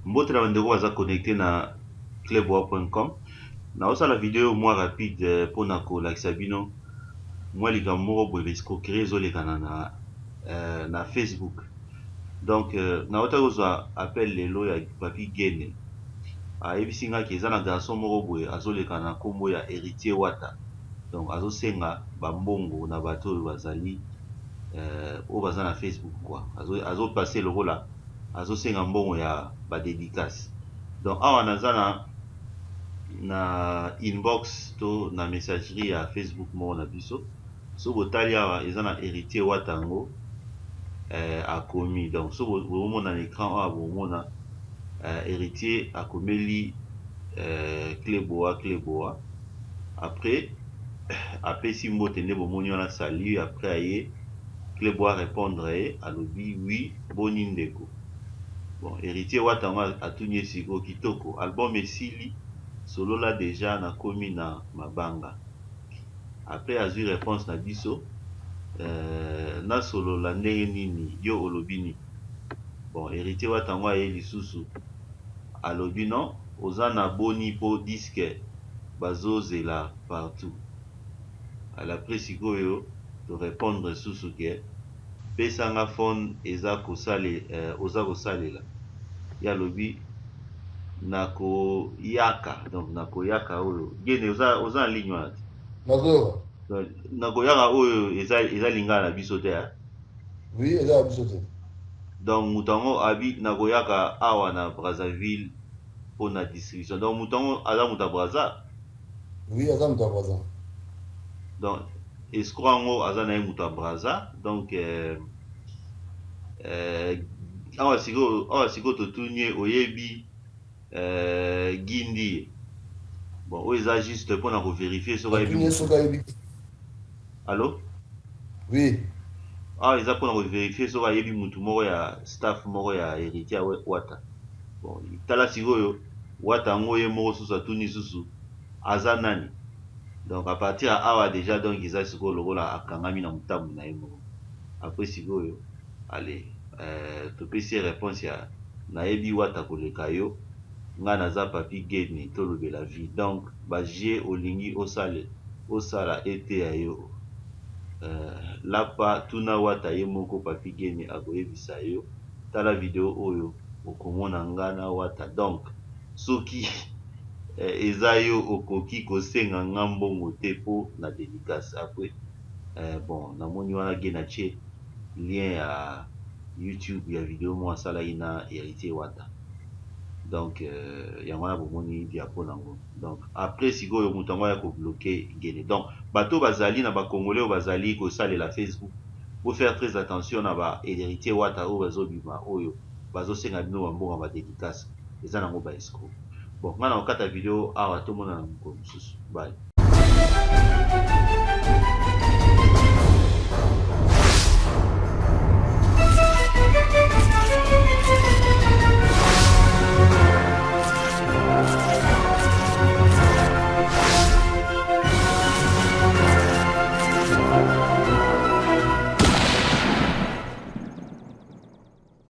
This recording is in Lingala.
Mbote na bandeko baza connecte na cleboa.com. Naosala video mwa rapide mpona kolakisa bino mwa likambo moko boye ba escroquerie ezolekana na Facebook. Donc nauta kozwa appel lelo ya Papi Gene, ayebisi nga ke eza na garçon moko boye azolekana na nkombo ya Héritier Wata. Donc azosenga bambongo na bato oyo bazali oyo baza na Facebook quoi. Azo lokola azosenga mbongo ya ba dédicace. Donc awa naza na inbox to na messagerie ya Facebook moko na biso. So botali awa, eza na Héritier Wata yango akomi. Donc so bomona na écran awa, bomona Héritier akomeli Cleboa Cleboa, après apesi mbote nde bomoni wana, salut. Après aye Cleboa répondre ye, alobi: "Oui, boni ndeko?" Bon, Héritier Wata yango atuni ye sikoyo: "Kitoko, album esili, solola déjà, nakomi na mabanga." Après azwi réponse na biso: "Nasolola ndenge nini? Yo olobi nini?" Bon, Héritier Wata yango aye lisusu, alobi: "Non, oza na boni mpo disque bazozela partout." Après sikoyo torépondre susu ke pesanga phone eza kosale, oza kosalela. Ye alobi nakoyaka. Donc nakoyaka oyo, Gene, oza na ligne wana te? Nazoyoka. Nakoyaka oyo eza lingala na biso te? Oui, eza ya biso te. Donc moto yango abi nakoyaka awa na Brazzaville mpona distribution. Donc moto yango aza moto ya Braza? Oui, aza moto ya Braza. Donc escroc yango aza na ye moto ya Braza. Donc awa sikoyo totuni ye: "Oyebi Gindi?" Bon, oyo eza juste mpona kovérifier soki ayebi. Soki ayebi. Allo? Oui. Awa eza mpona kovérifier soki ayebi mutu moko ya staff moko ya Héritier Wata. Bon, tala sikoyo, Wata yango ye moko susu atuni susu aza nani. Donc à partir ya awa déjà, donc eza sikoyo lokola akangami na motambo na ye moko. Après sikoyo, ale topesi ye réponse ya: "Nayebi Wata koleka yo, ngai naza Papi Gene, tolobela vie. Donc baje olingi osale osala ete ya yo lapa, tuna Wata ye moko, Papi Gene akoyebisa yo. Tala video oyo, okomona nga na Wata. Donc soki eza yo, okoki kosenga nga mbongo te mpo na dédicace." Après bon, namoni wana Gene atie lien ya YouTube ya video moko asalaki na Héritier Wata. Donc yango wana bomoni diapo nango. Donc après sikoyo moto yango aya kobloquer Gene. Donc bato bazali na bacongolais oyo bazali kosalela Facebook, bofaire très attention na ba Héritier Wata oyo bazobima, oyo bazosenga bino bambongo ya badédicace. Eza nango ba escroc. Bon, ngai na kokata video awa, tomona na mokolo mosusu. Bye.